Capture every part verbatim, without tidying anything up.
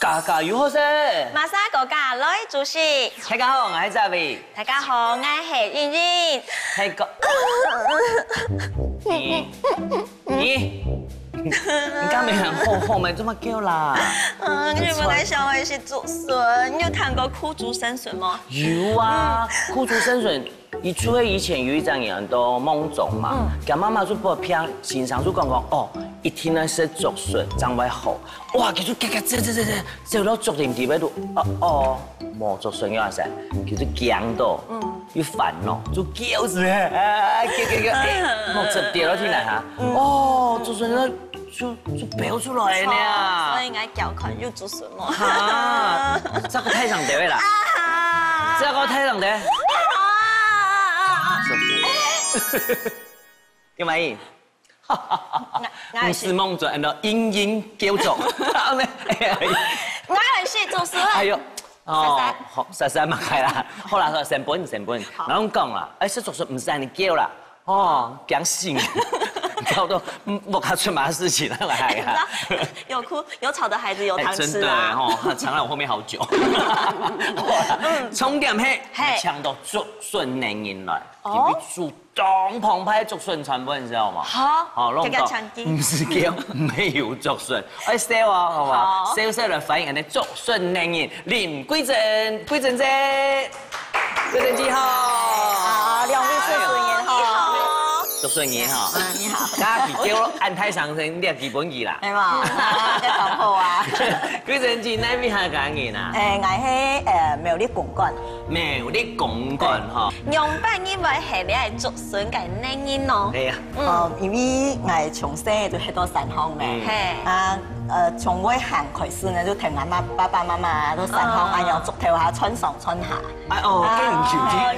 大家有好勢。馬莎哥哥來主持。大家好，𠊎係Zavi。大家好，𠊎係英英。係个，你，你，你今晡日好好咩？做麼个噭啦？嗯，你本來想愛食竹筍，你有聽過苦竹生筍嗎？有啊，苦竹生筍。 佢就係以前有一隻人安到夢中嘛，嗯。佢媽媽就分佢騙，先生就講講，哦，一定愛食竹筍正會好。哇，佢就遽遽走走走走，走到竹林底背肚，哦哦，無竹筍个啊噻，佢就驚到，嗯。又煩惱，就噭死，啊，噭噭噭，哎，莫食掉了，聽來哈，嗯。哦，竹筍呢，就就飆出來呢。哦，所以𠊎腳看有竹筍。 哈，這个太上頭个啦，啊！這个太上頭。啊！點啊？𠊎，𠊎毋係夢中，安到英英噭竹。𠊎係竹筍。哎喲，哦，煞煞。好，煞煞嘛開啦。好啦，好啦，先分，先分。好。𠊎講啦，哎，食竹筍毋使恁樣噭啦。 哦，驚死！搞到，嗯，無卡出馬事情了，來啊！有哭，有吵的孩子有糖吃啊。哎，真的吼，藏了我後面好久。嗯。重點係，嘿。搶到竹筍个人來，哦。特別主動澎湃竹筍全部，你知道嗎？好，好，弄到，大家搶金。毋係噭，沒有竹筍。哎，笑啊，好不好？好。笑笑來歡迎俺的竹筍个人，林桂珍，桂珍姐。 桂珍姐好。好，兩位主持人好。哎喲，你好。竹筍人哈。啊，你好。家己噭恁大聲聲，你也基本意啦。係嘛？啊，這當好啊。桂珍姐，哪位客家人啊？哎，𠊎係，呃，苗栗公館。苗栗公館哈。仰般你會係這竹筍个人呢？係啊。嗯。哦，因為𠊎從細就歇到山項呢。嗯。嘿。啊，呃，從會行開始呢，就聽阿媽、爸爸媽媽都山項，嗯。哎呀，竹頭下穿上穿下。 哎哦，啊，更久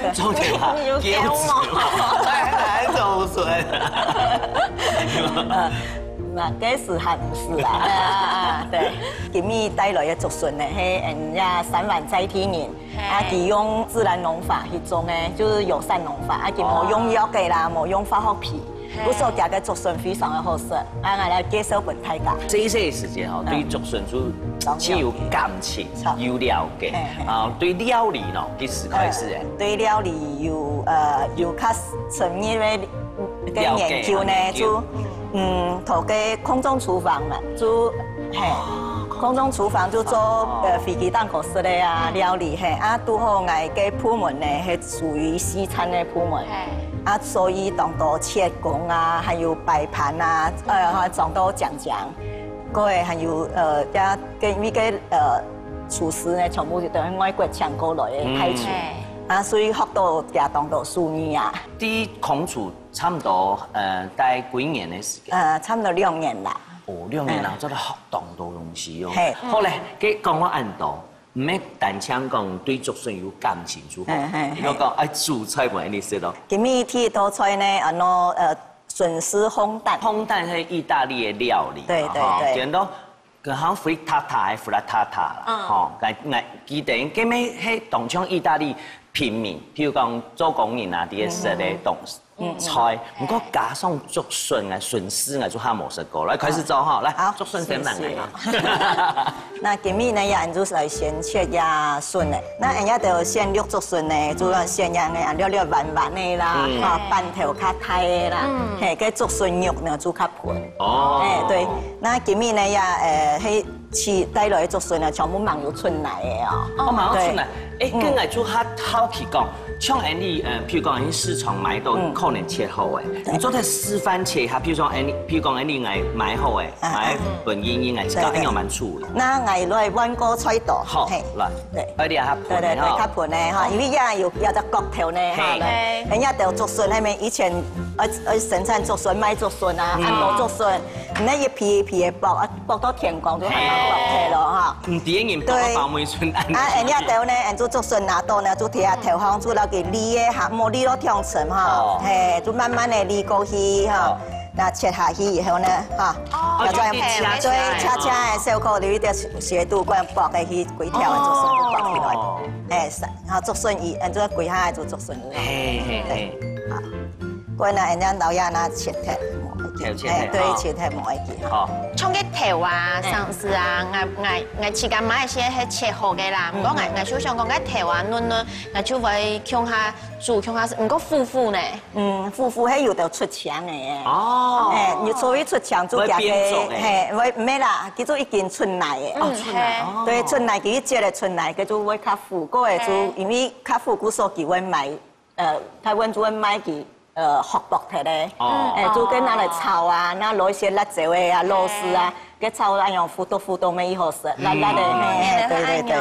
的，做得啊，你有噭竹筍，還做筍。呃，那該時還毋係啦，啊，對，今日帶來个竹筍呢，係人家三灣在地人，嘿。啊，佢用自然農法去種个，就是友善農法，啊，佢無用藥个啦，哦。無用化學肥。 嘿。故所佢个竹筍非常个好食，啊，𠊎來介紹分大家。這一些時節哈，嗯。對竹筍就當有感情，超有了解。嘿，嘿。啊，對料理呢，幾時開始个？呃，對料理有，呃，有較深入个，个研究呢，了解，研究。就，嗯，讀个空中廚房嘛，就，嘿，哦，空中廚房就做，空中廚房，哦。呃，飛機蛋糕式个啊，嗯。料理，嘿，啊，拄好𠊎个部門呢，係屬於西餐个部門。嘿。 啊，所以當多切工啊，還有擺盤啊，呃，裝到靚靚。過後還有，呃，也跟那個，呃，廚師呢，全部都係外國請過來个大廚。嗯。嘿。啊，所以學到也當多手藝啊。在空廚差不多，呃，待幾年个時間？呃，差不多兩年啦。哦，兩年啊，嗯。做得學當多東西哦。嘿。好咧，該講話恁多， 毋係單淨講對竹筍有感情就好，嘿，嘿，嘿。你要講愛煮菜分你食咯。今日第一道菜呢，安到，呃，筍絲烘蛋。烘蛋係義大利个料理嘛，對，對，吼，對。見到，佢好像frittata還係frittata啦，嗯。吼，𠊎，𠊎記得，該乜係當像義大利平民，譬如講做工人啊，這些食个東西。嗯。 嗯，嗯。菜，毋過加上竹筍啊，筍絲啊，就較無食過。來，開始做吼，來，好，竹筍先來啊。謝謝。那今日呢，也就來先切呀筍呢。那人家都選綠竹筍呢，就要選樣个啊，略略彎彎个啦，嗯。哈，半頭較大个啦，嗯。嘿，該竹筍肉呢，就較肥。哦。哎，對，那今日呢，也，呃，係 去帶來个竹筍啊，全部吂有筍泥个哦。哦，吂有筍泥。對。欸，嗯。該𠊎就較好奇講，像恁呢，呃，譬如講，恁呢市場買到嗯。可能切好个，對。你做得示範切一下，譬如說，恁呢，譬如講，恁呢𠊎買好个，啊，買啊。本英英个，對，對。這個恁樣蠻粗个。那𠊎來換個菜刀，好，嘿。來。對。哎，你下盤个哈。對，對，對，較盤个哈，哦。因為這有，有隻角頭呢，哈，嘿。來。人家都有竹筍，那邊以前，呃，呃，生產竹筍，賣竹筍啊，嗯。恁多竹筍，你那一批一批个剝啊， 剝到天光就還蠻落忒咯哈。嘿。毋知个人剝到包尾春蛋。對。啊，人家兜呢，人就竹筍拿到呢，就提下頭項，就摎佢理一下，莫理到忒深哈。哦。嘿，就慢慢个理過去哈。哦。那切下去以後呢，哈，哦，要再，就切切，對，切切个小口，有一點斜度，這樣剝下去，幾條个竹筍就剝起來。哦。嘿，是，然後竹筍一，嗯，就歸下就竹筍。嘿，嘿，嘿。對，好。過來呢，人家老爺那切開。切，切，哎，對，切忒無愛緊。好。像該豆啊，哎。上次啊，𠊎，𠊎，𠊎自家買个時係切好个啦，毋過𠊎，𠊎就想講該豆啊，嫩嫩，𠊎就會共下煮，共下食，毋過苦苦呢。嗯，苦苦係有兜出腔个。哦。哎，你所謂出腔就會變做个。嘿，會，毋係啦，佢就已經出奶个。哦，出奶，哦。對，出奶，佢一節个出奶，佢就會較苦，過个就因為較苦，故所佢會買 呃，臺灣就會買佢，呃，殼剝忒个，哦。哎，就跟拿來炒啊，拿落一些辣椒个啊、肉絲啊，該炒啊，用糊咚糊咚个，以後食，辣辣个，嘿，嘿，對對對。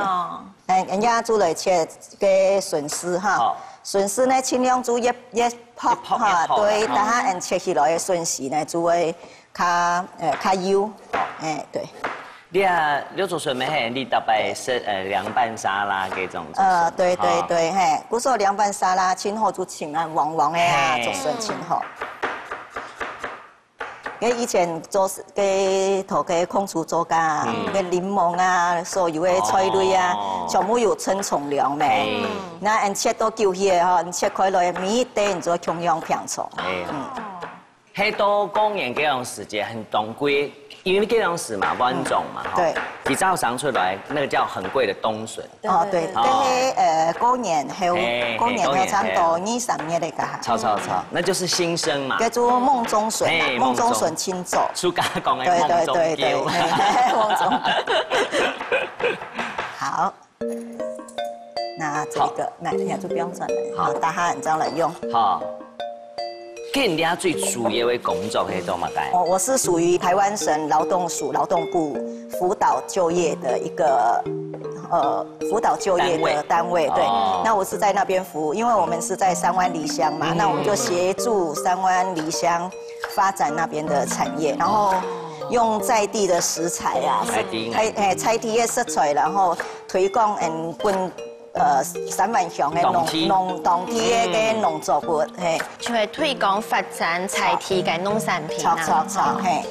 哎，人家就來切个筍絲哈，筍絲呢，盡量就越，越薄哈，越薄，越薄，對，等下恁切起來个筍絲呢，就會 較，呃，較幼。哎，對。你啊，六竹筍乜係你逐擺食，呃，涼拌沙拉該種竹筍，呃，對，對，哈。對，嘿，故所涼拌沙拉盡好就請啊，黃黃个啊，嘿。竹筍盡好。該以前做事，該頭家空廚做家啊，該檸檬啊，所有个菜類啊，哦。全部有稱重量个。嘿。該恁切到久去个吼，你切開來，每一塊你就共樣平重。嘿。嗯。 係到過年該樣時節很當貴，因為該樣時嘛，換種嘛，吼。對。佢早生出來，那個叫很貴的冬筍。哦，對，哦。該係，呃，過年後，嘿，過年後差不多二三月个該下。炒，炒，炒，那就是新生嘛。叫做孟宗筍啊，嘿，孟宗筍盡早。孟宗。自家講个孟宗叫。對，對，對，對，嘿，孟宗。好。 那這個，好。那這樣就不用轉了，好。好，大家你這樣來用。好。該你最主要个工作係做麼个？我，我是屬於台灣省勞動署勞動部輔導就業的一個，呃，輔導就業的單位，單位。對。哦。那我是在那邊服務，因為我們是在三灣離鄉嘛，嗯。那我們就協助三灣離鄉發展那邊的產業，然後用在地的食材啊，在地。在，哎，在地的食材，然後 推廣，嗯，分，呃，三灣鄉个農，當地。農，當地个，嗯。个農作物，嘿。就係推廣發展在地个農產品啊。著，著，著，嘿。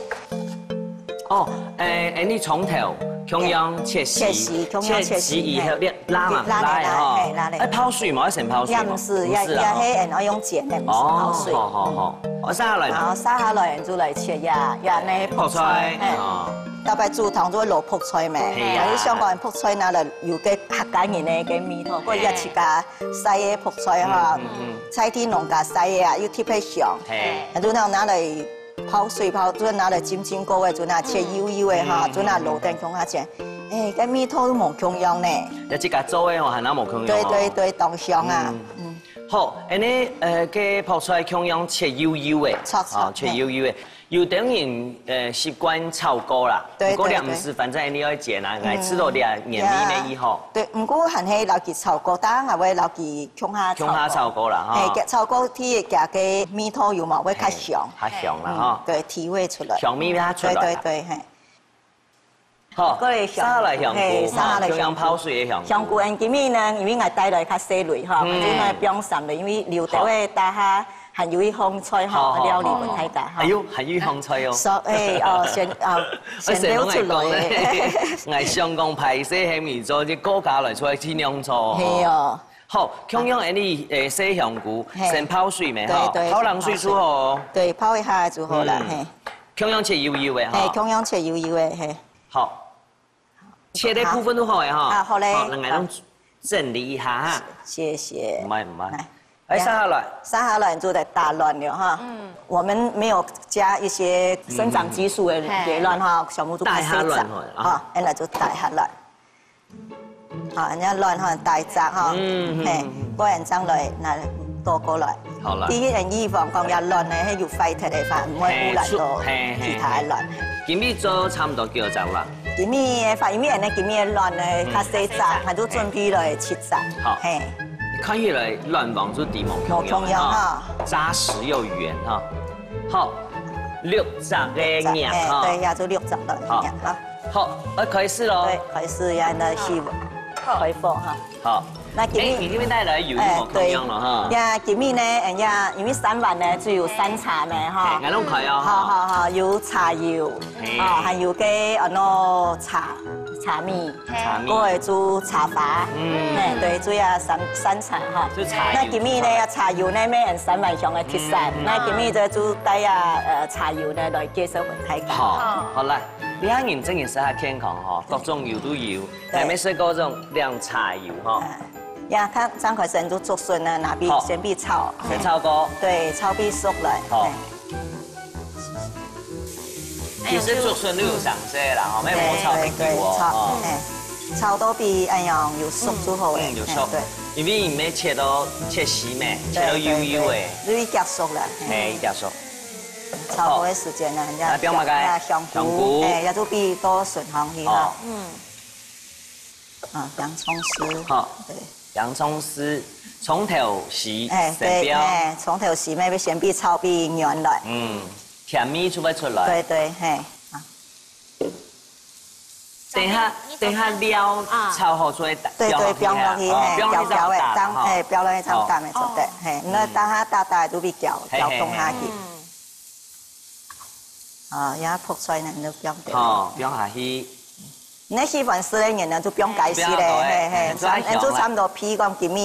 哦，誒，誒，你從頭共樣切絲，切絲，共樣切絲，切絲以後，嘿。你拉嘛，拉，拉个吼。嘿，拉个。愛泡水嘛，愛先泡水嘛？也毋係，也，毋係啊，吼。也係，嗯，愛用煎个，毋係泡水。哦，好，好，好。嗯。哦，續下來呢？然後續下來就來切呀，呀，那个泡菜，泡菜，嘿。哦。 逐擺煮湯就會落泡菜咩？係啊。有香港人泡菜拿來有个客家人个个味道，過一自家曬个泡菜哈，嗯，嗯，嗯。在地農家曬个啊，又特別香。係。啊，就拿，拿來泡水泡，就拿來浸浸過个，就拿切幼幼个哈，嗯，嗯，就拿落等共下煎。誒，个味道都無共樣呢。你自家做个吼，還那無共樣哦。對，對，對，當香啊。嗯。嗯。好，恁呢，呃，个泡菜共樣切幼幼个，著，著，哦，切幼幼个。 有兜人，呃，習慣炒過啦，對，毋過這毋係，對，對。反正你愛煎啊，嗯。𠊎知道這原味个以後。對，毋過還係摎佢炒過，當然𠊎會摎佢共下炒過。共下炒過啦，哈。嘿，佢炒過，佢个味道有無？會較香。嘿，較香啦，嗯，哈。對，提味出來。香味較出來啦。對，對，對，嘿。 好，過來香，續下來香菇，嘿，續下來香菇。哈，就用泡水个香菇。香菇，嗯，今日呢，因為𠊎帶來較細蕊哈，嗯。反正𠊎放三蕊，因為留等下大家還有一項菜哈，好，好，料理分大家哈。好，好。哎喲，還有一項菜哦。所以，哦，先，哦，哎，先流出來。先攏愛講呢。𠊎想講歹勢，還未做，這個家來出來盡量做哦。嘿哦。好，共樣恁呢，誒，洗香菇，嘿。先泡水咩哈？對，對，泡冷水就好哦。先泡水。對，泡一下就好了，嗯。嘿。共樣切幼幼个哈。嘿，共樣切幼幼个，嘿。 好。切个部分都好个哈。啊，好嘞。好，來，𠊎等整理一下哈。謝謝。毋會，毋會。來。哎，續下來。續下來就來打卵了哈。嗯。我們沒有加一些生長激素的，嗯。卵哈，全部都打下卵好了啊。好，現在就打下來。好，人家卵哈，打一隻哈。嗯，嗯，嘿，嗯。過兩張來，拿倒過來。 好了。第一，預防講這卵呢，係有壞忒个話，毋會污染到其他个卵。嘿，出，嘿，嘿，嘿。今日做差毋多幾多隻卵？今日个話，因為恁呢，今日个卵呢，嗯。較細隻，較細隻。𠊎就準備了七隻。好。嘿。看起來卵黃就底毛無共樣哈。無共樣哈。扎實又圓哈。好，六隻个卵哈。六隻，嘿，對，也就六隻卵好。樣哈。好，要開始咯。對，開始，然後呢，是好。開火哈。 好。該今日，哎，你這邊帶來有一模共樣了哈。哎，對。呀，今日呢，哎呀，因為三碗呢，就有三茶咩哈。哎，𠊎攏開哦，哈。好，好，好，有茶油，嘿。哦，還有个，呃，喏，茶，茶米，茶米。過來煮茶花，嗯。嘿，對，主要三，三茶哈。就茶油。該今日呢，茶油呢，乜係三萬香个特產，嗯。該今日就煮帶啊，呃，茶油呢來介紹分大家。好，好啦，你看人真个係較健康哈，各種油都有，對。還沒食過這種涼茶油哈。嗯。呀，佢正開始就竹筍呢，拿去好。先去炒，先炒過。對，炒去熟來。好。嘿。 其實竹筍都有上色啦，吼，乜無炒忒久哦，對，對，對，炒，哦。哎，炒到佢恁樣有熟就好了，嗯，有熟。哎，對。因為你們切到，切絲咩，切到幼幼的。對，對，對，就已經熟了，嘿。嘿，已經熟。炒好个時間呢，人家來放麼个？放香菇，香菇。哎，也就放到筍項去哈。哦。嗯。 啊，洋蔥絲。好。對。洋蔥絲，蔥頭絲，哎，對，先放。哎，蔥頭絲，maybe先放炒放軟來。嗯，甜味就會出來。對，對，嘿。啊。等下，等下料炒好出來，對，對，放落去，哦，嘿，放落去攪攪个，正打哈。當，嘿，放落去正打个，好。做得，嘿，該等下打打就會攪，嘿，攪動下去。嘿，嘿。嗯。 啊，也泡出來呢，你就放掉。好，放下去。你喜歡食个人呢，就放該絲咧，放下去，嘿，嘿，做得香啦。差，就差毋多配講今日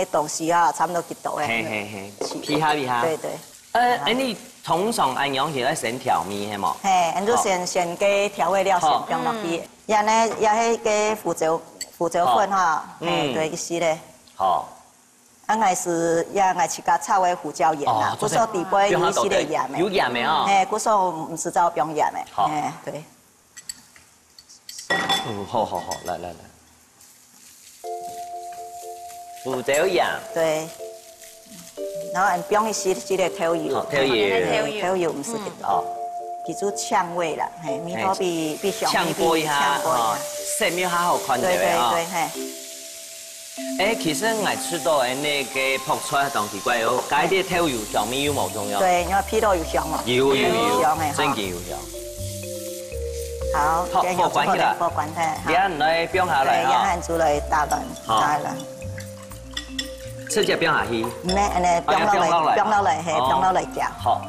个東西啊，差毋多幾多个。嘿，嘿，嘿，是。配下，配下。對，對。呃，哎，你通常恁樣係愛先調味，係無？嘿，恁就先，好。先个調味料先放落去。好。也呢，也係个胡椒，胡椒粉哈，好。嘿，嗯。對，一絲咧。好。 啊，𠊎係，呀，𠊎自家炒个胡椒鹽啊，哦，故所底背有一息个鹽个。有鹽个哦。嘿，故所毋使再放鹽个。好。嘿，對。哦，好，好，好，來，來，來。胡椒鹽。對。然後，嗯，放一息，息个豆油。好，豆油。嘿，豆油毋使幾多。嗯。好。記住嗆味啦，嘿，味道比，嘿。比香味，嗆過一下，嗆過一下。哦，色味較好看，對，對，對，哦。對，嘿。 哎，其實𠊎食到个該个泡菜當奇怪哦，該个豆油香味有無重要？對，你看配到有香哦。有，有，有，有香的哈。真个有香。好，好，這樣火關起來。火關起來，好。你看來放下來哈。對，然後就來打卵，好。打卵。直接放下去。毋係，恁呢，哦，放落來，要放落來。放落來，嘿，哦。放落來攪。好。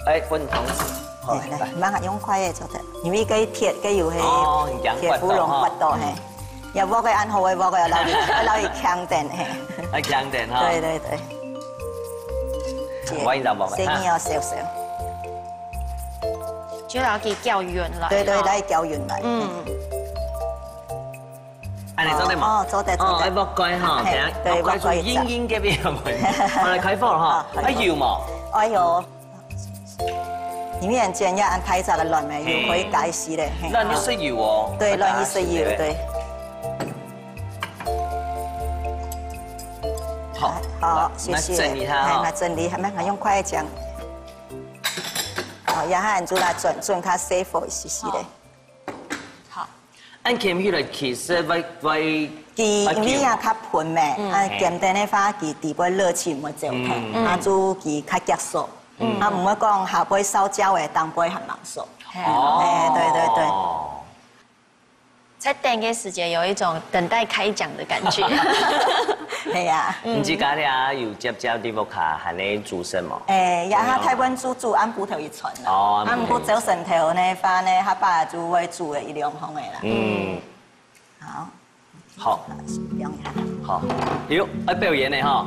哎，分湯匙。好，嘿，來，來。慢慢用筷子做得，因為該鐵，該有該哦，你講鐵壺弄刮到，刮到哈。嘿。 也鑊个恁好个鑊个，摎佢，摎佢強點，嘿。愛強點哈。對，對，對。我已經鑊了，細義哦，哈。小小。就摎佢攪勻來，對，對，哈。摎佢攪勻來。嗯。恁呢做得無？哦，做得，做得。哦，愛鑊蓋哈，嘿，等下，對，鑊蓋出鑊蓋一隻。硬硬个邊，好，來開火哈。好，開火。哎，有無？哎喲。 裡面煎一下恁大隻个卵呢，嘿。又可以解釋咧，嘿。卵一息油哦。對，卵一息油，對。好，好，來，謝謝。來整理一下哈。哎，來整理，還沒，還用筷子。好，然後你就來轉，轉較細火一息息咧。好。 好。恁煎起來其實會，會，佢因為也較賁咩，嗯。啊，煎等个話，佢底背熱氣毋會走忒，嗯。啊，就佢較結熟。嗯。啊，毋會講下背燒焦个，當背還吂熟。嘿。哦。哎，對，對，對。在等个時節有一種等待開講的感覺。係啊。嗯。你自家咧有接接在屋下還咧煮食無？哎，呀，哦。大部分煮，煮暗晡頭一餐啦。哦，啊，毋過朝晨頭呢，飯呢，下把就會煮个一兩項个啦。嗯。 好。好。放一下。好。喲，愛表演个哈。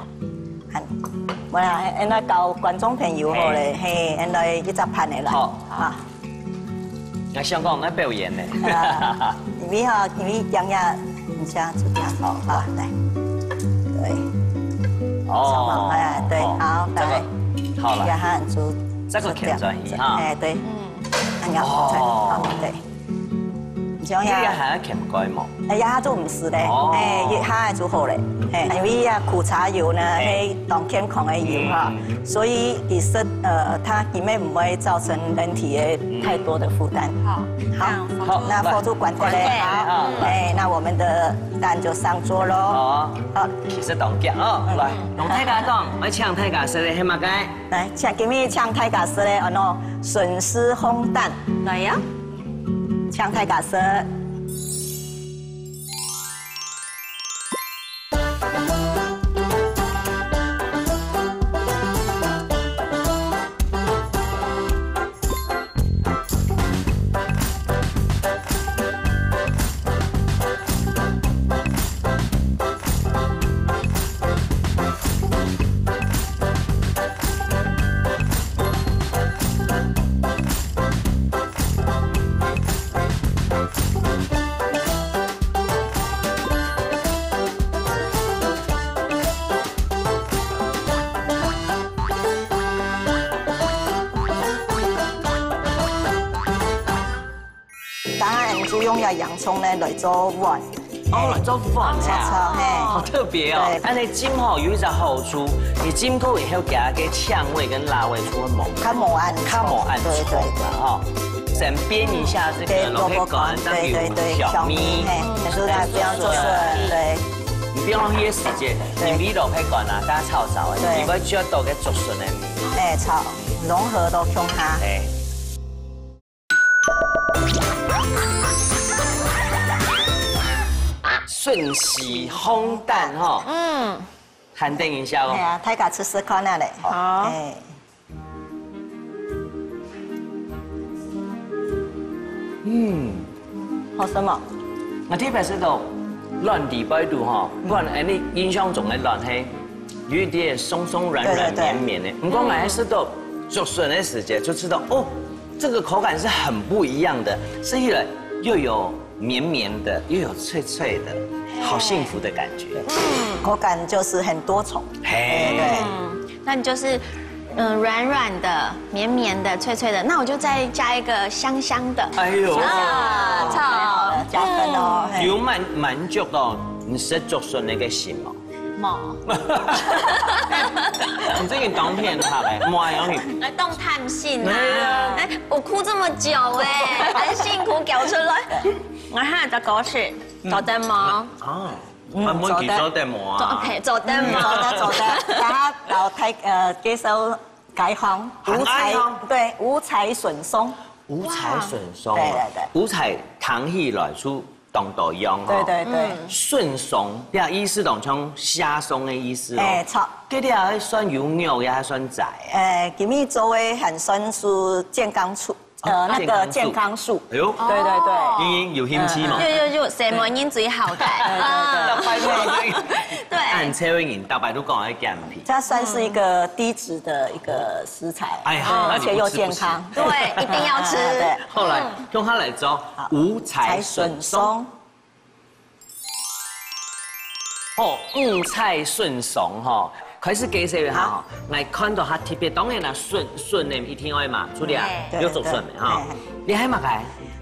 還，無啦，恁來教觀眾朋友好咧，嘿。嘿，恁來一隻盤个啦。好。啊。𠊎想講愛表演呢。啊，因為哈，因為這樣，你這樣子這樣，好，好，來。對。哦。哎，對，好，好，這個，來。好了。然後就這個可以轉移哈。哎，對。嗯。哎呀，哦。好，對。 你像呀，這个還要掀蓋無？哎呀，就毋使咧，哦。哎，一下就好咧，哎，因為呀，苦茶油呢，哎。係當健康个油哈，嗯。所以其實，呃，它裡面不會造成人體的太多的負擔。嗯。好，好，好，那火就關起來，關起來，好，好，來。哎，那我們的蛋就上桌囉。好啊，好。其實當遽哦，嗯。來，同大家講，我請大家食个係麼个？來，請，今日請大家食个，哦，喏，筍絲烘蛋。來呀。 請大家食。用這洋蔥呢來做碗。哦，來做碗啊。炒炒，嘿。好特別哦。對。恁呢浸吼有一隻好處，你浸過以後，佢个嗆味跟辣味就會無。較無恁重。較無恁重啦，對，對，對。吼。先煸一下這個蘿蔔乾，對，蘿蔔乾，讓佢有香味。對，對，對，香味，嘿，可是它不要做事，對。你不要浪費時間，對。你煨蘿蔔乾啊，大家炒炒，對。你會覺得个竹筍个味。哎，炒，融合到共下。哎。 順勢烘蛋吼。嗯。還等一下哦。係啊，大家試試看啊咧。好。哎。嗯。好食無？𠊎特別食到卵裡背肚吼，卵，哎，你印象中个卵係有一點鬆鬆軟軟對，對，對。綿綿的，毋過𠊎係食到竹筍个時節就知道，哦， 這個口感是很不一樣的，吃起來又有綿綿的，又有脆脆的，好幸福的感覺。口感就是很多重。嘿。對，對。嗯，那你就是，嗯，軟軟的、綿綿的、脆脆的，那我就再加一個香香的。哎呦。啊，超好。加分哦，嗯。嘿。有滿，滿足到你食竹筍个心哦。 無。你這個當偏差欸，無啊，有你。來當貪心啊！哎呀。哎，我哭這麼久欸，還辛苦搞出來。我還有個歌詞，做得無？哦，嗯，啊，每期做得無啊？做，OK，做得無？嗯，做得，做得。然後老太，呃，介紹解放，五彩，很愛哦。對，五彩筍鬆。五彩筍鬆哦。哇。對，對，對。五彩聽起來就 當多樣吼。對，對，對。嗯。筍鬆，這意思當像蝦鬆个意思哦。哎，著。這裡還算有肉，也還算齋啊。哎，今日做个還算是健康素，呃，啊，那個健康素。健康素。哎呦。對，對，對。你有興趣嗎？有，有，有，細妹人最好个。對，對，對。啊。對。恁瘦个人，逐擺都講愛減肥。它算是一個低脂的一個食材，哎呀，嗯，那你不吃不行。而且又健康。對，一定要吃。對。好，來，嗯。共下來做五彩筍鬆。 哦，五彩筍鬆吼，開始介紹一下吼。好。𠊎看到較特別，當然啦，筍，筍呢一定愛嘛，除了哎。有竹筍个吼。對，對。哎。你還有麼个？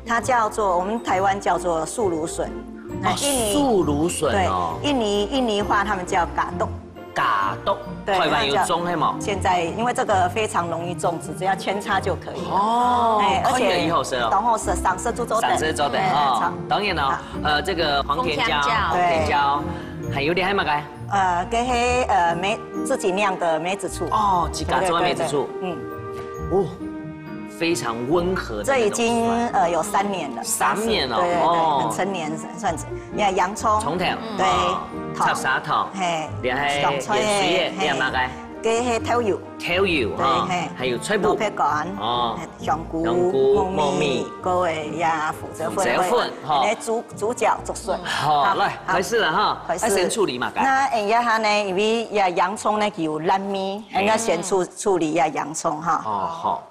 它叫做，我們台灣叫做素蘆筍。那哦，印尼，素蘆筍哦。對，印尼，印尼話他們叫嘎豆。嘎豆，對，台灣有種係無？它叫，現在因為這個非常容易種植，只要扦插就可以了。哦，哎，而且看起來以後是哦。當好食，生食就做得。生食做得，哎，哦。著。當然了，好。 呃，這個黃甜椒，紅甜椒。對。紅甜椒，還有你還有麼个？呃，這係，呃，梅，自己釀的梅子醋。哦，自家做的梅子醋。對，對，對，對。嗯。哦，非常溫和的那種酸。這已經，呃，有三年了。三年了，對，對，對，哦。很成年，算是。你看洋蔥。蔥頭，對，哦，糖。插砂糖，嘿，你還有鹽水的，嘿，你還有麼个？這係豆油。豆油，哈，對，嘿。還有菜脯。蘿蔔乾，哦。嘿。 香菇、香菇、木耳、木耳、各位呀，胡椒粉、胡椒粉，哈。來煮，煮攪竹筍。好，好，來，好。開始了哈。開始。愛先處理麼个？那，哎，這下呢，因為這洋蔥呢，佢有爛尾，哎。𠊎先處，處理這洋蔥哈。哦，好。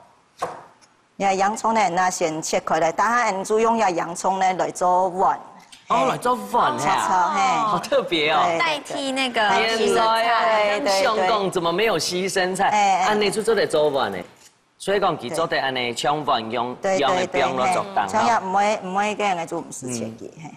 這洋蔥呢，𠊎先切開來，等下𠊎就用這洋蔥呢來做碗。哦，嘿。來做碗呀。炒炒，嘿。好特別哦。對。代替那個，代替，原來啊，對，對，對。香港怎麼沒有犧牲菜？哎，哎。啊，你就做得做碗呢。 所以講，佢做得恁呢，像碗用，對，用个放落桌頂，對，對，嘿，像也毋會，毋會个，恁呢就毋使切佢，嗯。嘿。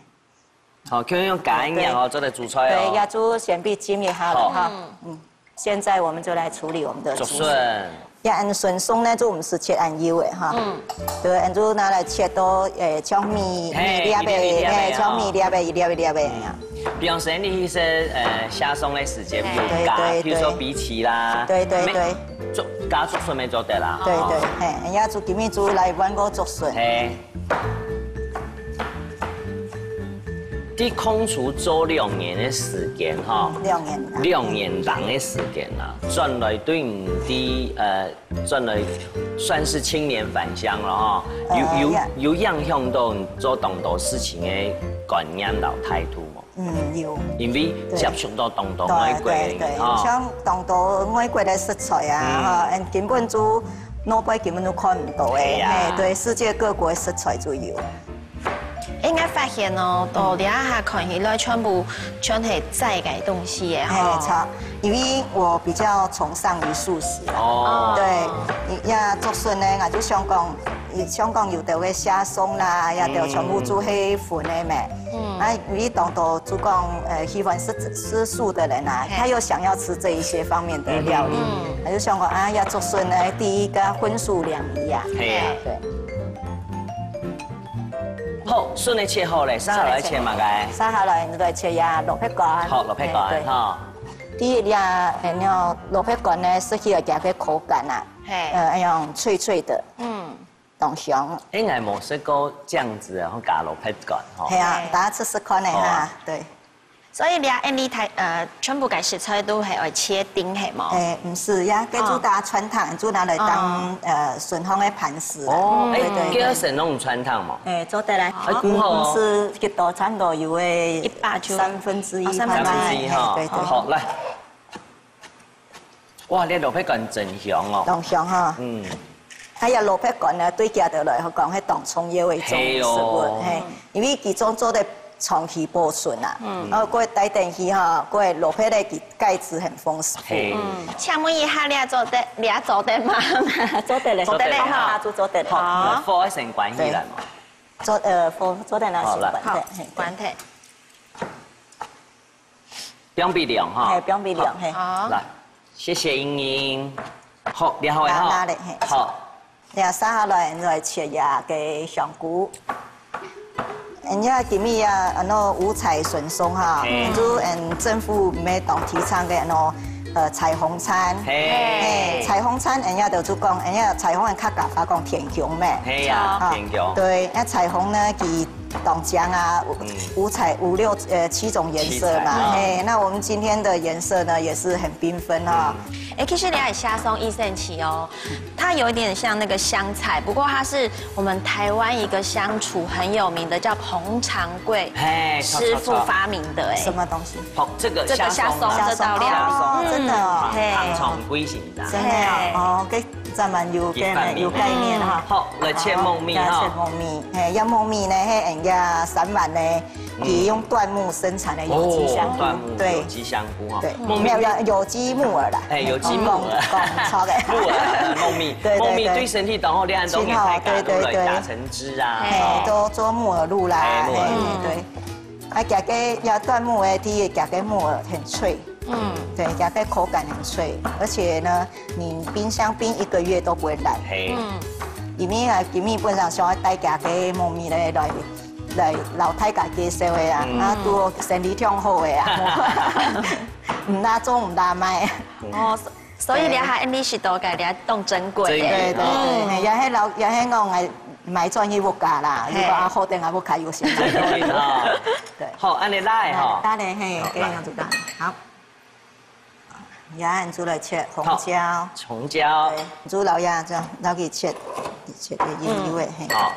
好，就用夾一樣哦，對，對。做得煮菜哦。對，也就先備浸一下了哈。好。嗯。嗯，現在我們就來處理我們的竹筍。竹筍。也恁筍鬆呢，就毋使切恁幼个哈。嗯。對，恁就拿來切到，呃，像米，嘿，米粒个，一粒一粒个，嘿，像米粒个，哦。一粒一粒个，嗯。比方說，你去食，呃，蝦鬆个時節，有加，對，對，比如說荸薺啦，對，對，對。梅，竹，加竹筍乜做得啦。 對，對，哦。嘿，人家就今日就來換個竹筍。嘿。在空廚做兩年个時間哈，嗯，兩年啦。兩年零个時間啦，轉來對你的，呃，轉來算是青年返鄉了哈，有，呃，有，呀。有影響到你做當多事情个觀念摎態度無？ 嗯，有。因為接觸到當多外國个人，對，對，對，吼。像當多外國个食材啊，嗯。吼，嗯，根本就，外背根本就看毋到个，係啊。嘿，對，世界各國个食材就有。應該發現哦，到這下看起來全部全係齋个東西个，嘿，吼。著，因為我比較崇尚於素食啊。哦。對，呀，竹筍呢，𠊎就想講，像講有兜个蝦鬆啦，也都全部煮係粉个咩。嗯。啊，有一種都就講，呃，喜歡吃，吃素的人啊，嘿。他又想要吃這一些方面的料理，嗯。他就想講啊，要做順呢，第一个荤素兩宜啊。嘿啊。對。好，筍仔切好咧，續下來切麼个？續下來，你來切呀，蘿蔔乾。好，蘿蔔乾，嘿，對。哈。第一呀，哎，那蘿蔔乾呢，食起來佢个口感啊，嘿。呃，那種脆脆的。嗯。 當香。應該無食過這樣子，然後加蘿蔔乾吼。係啊，嘿。大家試試看呢哈，好啊。對。所以你啊，恁樣大，呃，全部个食材都係愛切丁係無？哎，毋係呀，該就哦。大家汆燙，就拿來當，哦。呃，順風个盤絲啦。哦，哎，對，對，對。這个係弄汆燙嘛？哎，做得來。哎，顧好哦。毋係幾多，差不多有个一百就三分之一，哦，三分之一。哎，對，對。好，來。 哇，這蘿蔔乾真香哦。當香哈。嗯。哎呀，蘿蔔乾呢，對佢兜來講，係當重要个一種食物，係哦。嘿，因為佢種做得長期保存啊。嗯。然後過帶等去哈，過蘿蔔个佢鈣質很豐富。嘿。嗯。請問一下，你做得，你做得嗎？做得了，做得了哈。做得了，做得了。好，好。火先關起來嘛。對。做，呃，火，做得了，好，來。先關忒，嘿，對。關忒。 放冰涼哈。嘿，放冰涼，嘿。好。來，謝謝英英。好，你好，你好。拿，拿咧，嘿。好。這續下來，來切這个香菇。人家今日啊，安到五彩順送哈，嘿。就嗯政府乜當提倡个安到，呃，彩虹餐。嘿。嘿，彩虹餐，人家就就講，人家彩虹个客家話講天弓咩。嘿呀，啊，天弓。對，那彩虹呢，佢 當講啊，五，嗯。五彩，五六，呃，七種顏色嘛，七彩，嗯。嘿，那我們今天的顏色呢，也是很繽紛哈。嗯。哎，其實你也想送一生氣哦，它有一點像那個香菜，不過它是我們台灣一個香廚很有名的，叫彭長貴嘿，師傅發明的，哎。什麼東西？彭，這個這個蝦鬆，蝦鬆，蝦鬆，這道料理。哦，真的哦。嘿。彭長貴先生。真的哦，嘿。哦，OK。 咱們有概念，有概念哈。好，來切木耳哈。好，來切木耳，嘿，這木耳呢，係人家三灣呢，嗯。佢用椴木生產的有機香菇，哦，椴木有機香菇哈。對。對，木耳。沒有，有，有機木耳啦。哎，有機木耳。講，講錯的。木耳，呃，木耳。對，對，木耳對身體當好，你還當然可以加入來打成汁啊。對，對，對，對。嘿，哦。做，做木耳露啦，哎，木耳露。嘿，對。 啊，佢个，這椴木耳，第一，佢个木耳很脆。嗯。對，佢个口感很脆，而且呢，你冰箱冰一個月都不會爛。嘿。嗯。因為啊，今日本上想要帶佢个木耳來，來，來摎大家介紹个啊，嗯。啊，都生理上好个啊，毋但種毋但賣。哦，所以你還恁樣識到个，你還當珍貴个。珍貴。對，對，對，嗯。嘿，也係老，也係講，哎， 買轉去屋下啦，嘿。如果啊，好等啊，屋下有先。真有意思啊。對。好，恁樣來吼。來，來，嘿，好，這樣子來。好。也恁樣來切紅椒。好，紅椒。對，你就摎這樣，摎佢切，切个幼幼个，嗯。嘿。好。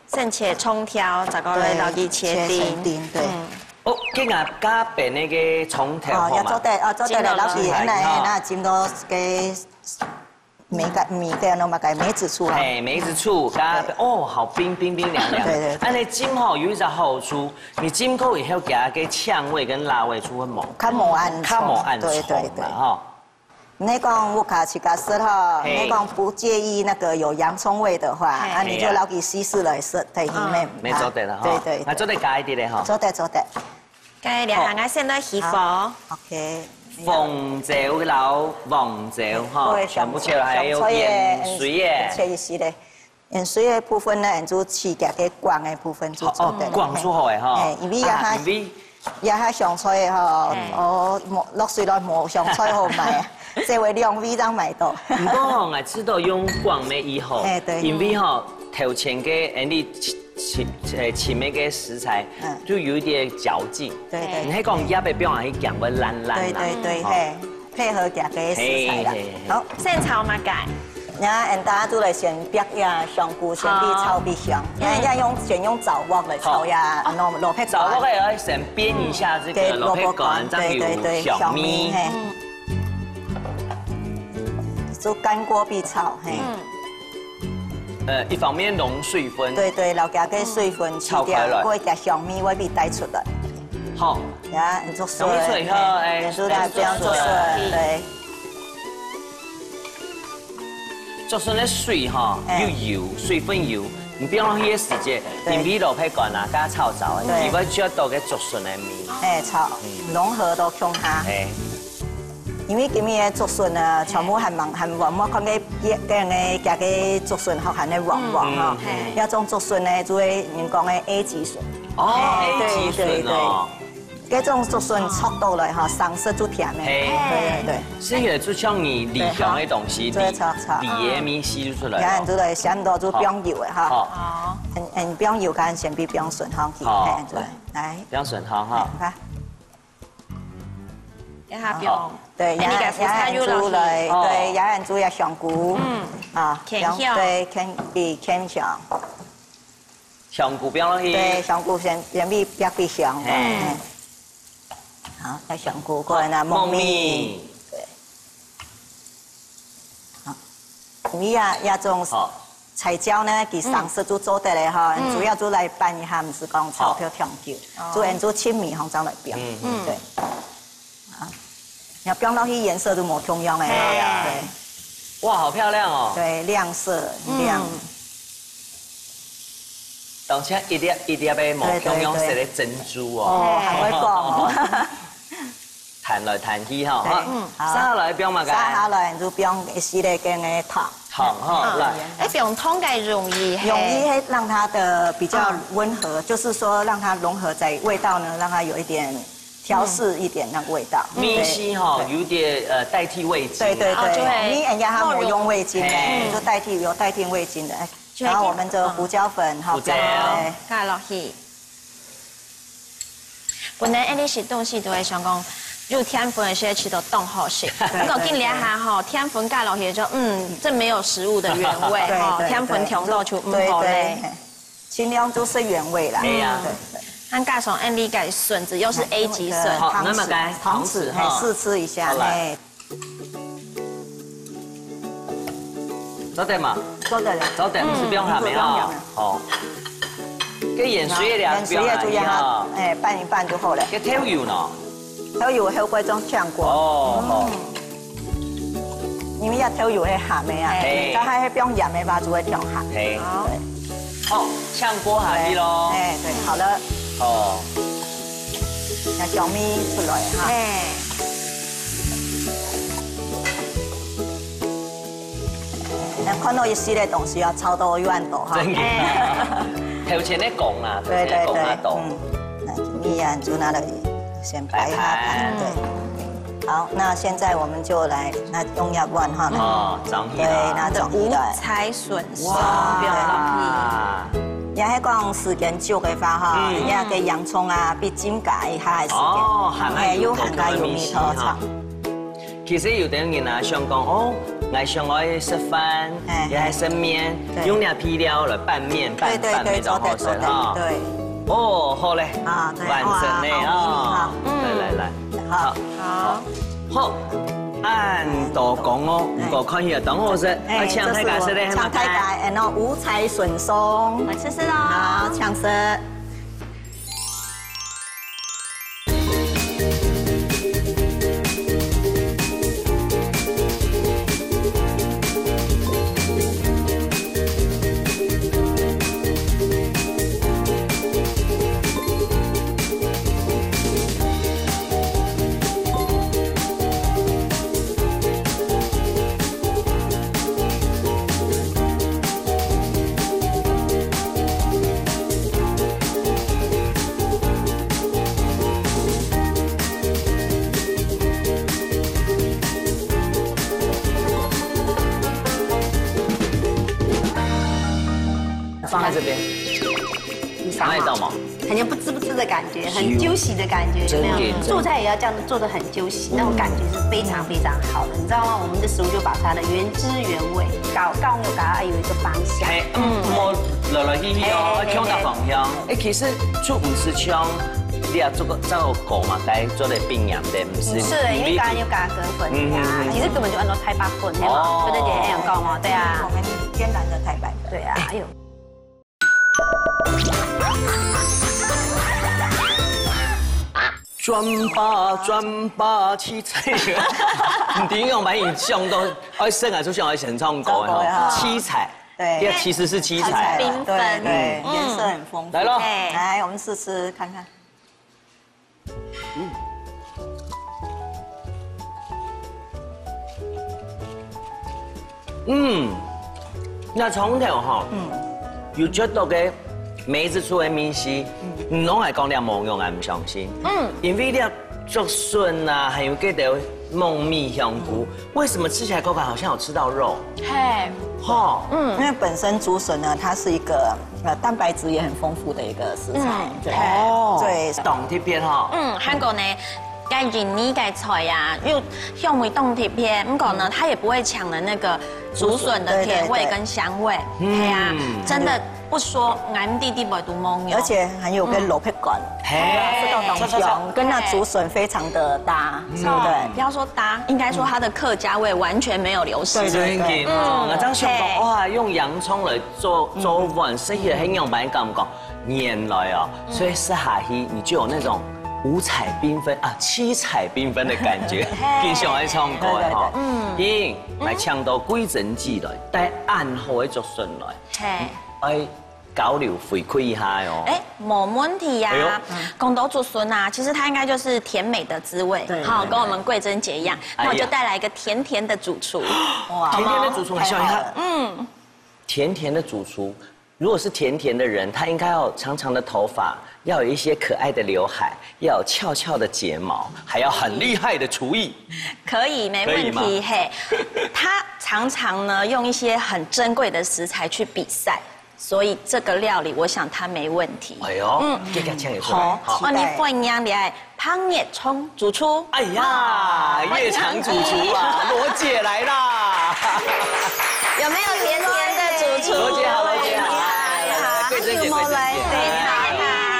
先切蔥條，再過來摎佢切丁。對，切成丁，對。嗯。哦，今日加煸那個蔥頭，哦，好嗎？也做得，哦，做得了，摎佢，先摎佢，那，好。那浸到个 梅个，梅个，那麼个梅子醋啊。嘿，梅子醋，加，對。哦，好冰，冰冰涼涼。對，對，對。恁樣浸吼，有一隻好處，你浸過以後，佢个嗆味跟辣味就會無。較無恁重。較無恁重啦，對，對，對。吼。你講屋下自家食吼，嘿。你講不介意那個有洋蔥味的話，嘿。啊，你就摎佢試試來食，睇下咩。嗯。沒做得了吼。對，對，對。那做得加一點點吼。做得，做得。 該這下𠊎先來起火。好，OK。紅椒摎黃椒吼，對，全部切好，還有芫荽耶。切一絲咧。芫荽个部分呢，就切佢个梗个部分就做得了。哦，梗就好个吼。嘿，因為這下，啊，因為這下香菜吼，嘿。哦，無，落水了無香菜好賣啊，這位兩位正買到。毋過吼，𠊎知道用梗个以後，嘿，對。因為吼，頭前个，恁樣切，切，呃，切个食材，嗯。就有一點嚼勁。 對，對。你係講葉仔放下去，佢會爛爛啦。對，對，對，吼。嘿，配合佢个食材啦。嘿，嘿，嘿。好。先炒麼个？那俺大家就來先煏一下香菇，先去炒煏香。好。嗯。那要用，先用燥鑊來炒一下，好。那蘿蔔乾。燥鑊个要先煏一下這個蘿蔔乾，嗯，這樣有，對，對，對，香味。香味，嘿。嗯。就乾鍋必炒，嘿。嗯。 呃，一方面弄水分。對，對，摎佢个水分去掉，嗯。炒開來。過佢个香味會被帶出來。好。呀，你做水，弄水以後，嘿，哎，你就這樣做水，哎，做水。對。竹筍个水吼，哎。有油，水分油，你放落去个時節，對。因為蘿蔔乾啊，加炒燥，對。佢會出到个竹筍个味。哎，炒，嗯。融合到共下。哎。因為今日个竹筍呢，全部還蠻，還黃，我看个，个，个，个竹筍吼，還係黃黃吼。嗯。嘿。這種竹筍呢，就係人講个A級筍。哦，哎，A級筍哦。對，對，對。 該種竹筍炒到來吼，生食就甜个。嘿。對，對，對。所以就像你離鄉个東西，對，離，炒，炒。離个味緒就出來了。然後就來，先到就放油个哈。好。嗯，嗯，放油跟先比放筍好去，好，嘿，對，來。來。放筍好哈。來，你看。一下放。好。對，哎，你个福菜又落去。然後就來，哦。對，然後就要香菇。嗯。啊，芡香。放，對，芡，比芡香。 香菇放落去。對，香菇先，先煸，煸煸香。嘿。嗯。好，該香菇過來呢，好，木耳。木耳。對。好，木耳啊，這種，好。彩椒呢，佢生食就做得了哈，嗯。主要就來拌一下，毋係講炒到忒久，好。就用做清米紅醬來煸。嗯，嗯。對。 啊，你要放落去顏色就無共樣个哈。哎呀。對。哇，好漂亮哦。對，亮色，嗯。亮。當像一粒一粒个無共樣色个珍珠哦。對，對，對。哦，還會講哦。彈來彈去哈，對，哈。嗯。好。續下來放麼个？續下來就放一息仔个糖。糖哈，嗯。來。哎，放糖个用意係？用意係讓它的比較溫和，嗯。就是說讓它融合在味道呢，讓它有一點 調適一點那個味道。嗯。味緒吼，對。有點，呃，代替味精啊。對，對，對。哦，就會你人家他沒有用味精的，嘿。就代替，有代替味精的。哎，就會然後我們這個胡椒粉哈，胡椒。放在加落去。本來𫣆俚食東西都會想講，有澱粉个時節食到當好食。對，不過今日哈，對，對。澱粉加落去就，嗯，這沒有食物的原味哈，對，對，澱粉忒多就毋好咧。對，對，嘿。 盡量就食原味啦。哎呀。對，對。還加上𫣆俚个筍子，又係A級筍。好，那麼該，糖醋，糖醋哈。嘿，試吃一下，好，來。嘿。做得嘛？做得了。做得，嗯，毋使放鹹个啊。毋使放鹹个。好。該鹽水也不用鹹个哈。嗯，鹽水也就讓它，哎，拌一拌就好了。該豆油呢？ 豆油後過種香菇。哦，好。嗯。因為這豆油係鹹个啊，嘿。該還係放鹽个話就會忒鹹。嘿。好。對。哦，香菇下去咯。哎，對，好了。哦。那香味出來哈。嘿。那看到一息仔東西啊，炒到有恁多哈。真个。哎。頭前个講啦，對，對，頭前个講較多。對，嗯。 那你啊，就拿了先擺一下盤，擺盤。對。好，那現在我們就來，那用一碗哈，來。哦，裝起來。對，那裝起來。五彩筍絲，哇。放落去。你還講時間久个話哈，嗯。你那個洋蔥啊，必浸加一下个時間。哦，還愛有哎，有還加有味道哈。 其實有兜人啊，想講，哦，𠊎想愛食飯，哎，也愛食麵，對。用這配料來拌麵，拌，對，對，拌麵當好食哈。對，做得，做得，對。哦，好咧，啊，對，完成咧，哇，好美味哈。哦。嗯。來，來，來。好。好。好。恁多講哦，哎。毋過看起來當好食，哎，啊，請大家食咧，這是我，請大家，然後五彩筍鬆。來試試哦。好，請食。 放在這邊，你嚐好。嚐得到嗎？很像不滋不滋的感覺，很是。Juicy的感覺，有沒有？真的，真的。做菜也要這樣子做得很 休息，那種感覺是非常非常好的，你知道嗎？我們的食物就把它的原汁原味，搞，搞又搞，還有一個芳香。嘿，嗯，莫來來去去哦，嘿，嘿，嘿，要共下芳香。哎，其實就毋係像你啊，這個照顧嘛，該做得冰涼的，毋係。毋係，因為剛剛有加葛粉的啊，嗯，嗯，嗯。其實根本就按照太白粉，對吧？哦。對，對，對，哎，有講哦，對啊。我們天然的太白粉。對啊，哎呦。 竹轉吧，轉吧，七彩。你用白影像都，哎，生来就像愛先唱歌哈，唱歌哈。七彩，对。这其实是七彩。七彩，对，对，嗯。颜色很丰富。来咯。哎。来，我们试吃看看。嗯。 嗯，那从头哈，嗯。有觉得个梅子醋个味緒，嗯。你拢来讲了模样，俺不相信。嗯。因为了竹筍啊，还有这个糯米香菇，为什么吃起来口感好像有吃到肉？嘿。哈。嗯。因为本身竹笋呢，它是一个，呃，蛋白质也很丰富的一个食材，嗯。对。哦。对。当特别哈。嗯，韩国呢， 該印尼个菜啊，又香味當特別，不過呢，它也不會搶了那個竹筍的甜味跟香味。竹筍，對，對，對。嗯。對啊，真的不說，俺弟弟不會都懵喲。而且還有个蘿蔔乾，嗯。嘿。是那種香，跟那竹筍非常的搭，嗯。對不對？不要說搭，應該說它的客家味完全沒有流失。對，對，對。真的哦，嗯。那這樣想講，嘿。哇，用洋蔥來做，做飯，所以很有滿感覺。 原來哦，嗯。所以吃下去你就有那種五彩缤纷啊，七彩缤纷的感覺，嘿。更想愛唱歌了哈。對，對，對。嗯。英，來請到桂珍姐來，帶恁好个竹筍來，嘿。愛交流回饋一下哦。哎，沒問題呀。哎喲。講到竹筍啊，其實它應該就是甜美的滋味，對，好，對，跟我們桂珍姐一樣，哎呀。那我就帶來一個甜甜的主廚，哇。甜甜的主廚，好嗎？來笑一下。嗯。甜甜的主廚， 如果是甜甜的人，他應該要有長長的頭髮，要有一些可愛的劉海，要有翹翹的睫毛，還要很厲害的廚藝。可以，沒問題，可以嗎？嘿。他常常呢，用一些很珍貴的食材去比賽，所以這個料理，我想他沒問題。哎喲，嗯。這個這樣也出來，好，好。哦，你不一樣，你愛 潘月聰主廚。哎呀，啊，月常主廚啊，羅姐來啦。有沒有甜甜的主廚？羅姐好，羅姐好。哎，來，來，來，桂珍姐，桂珍姐。你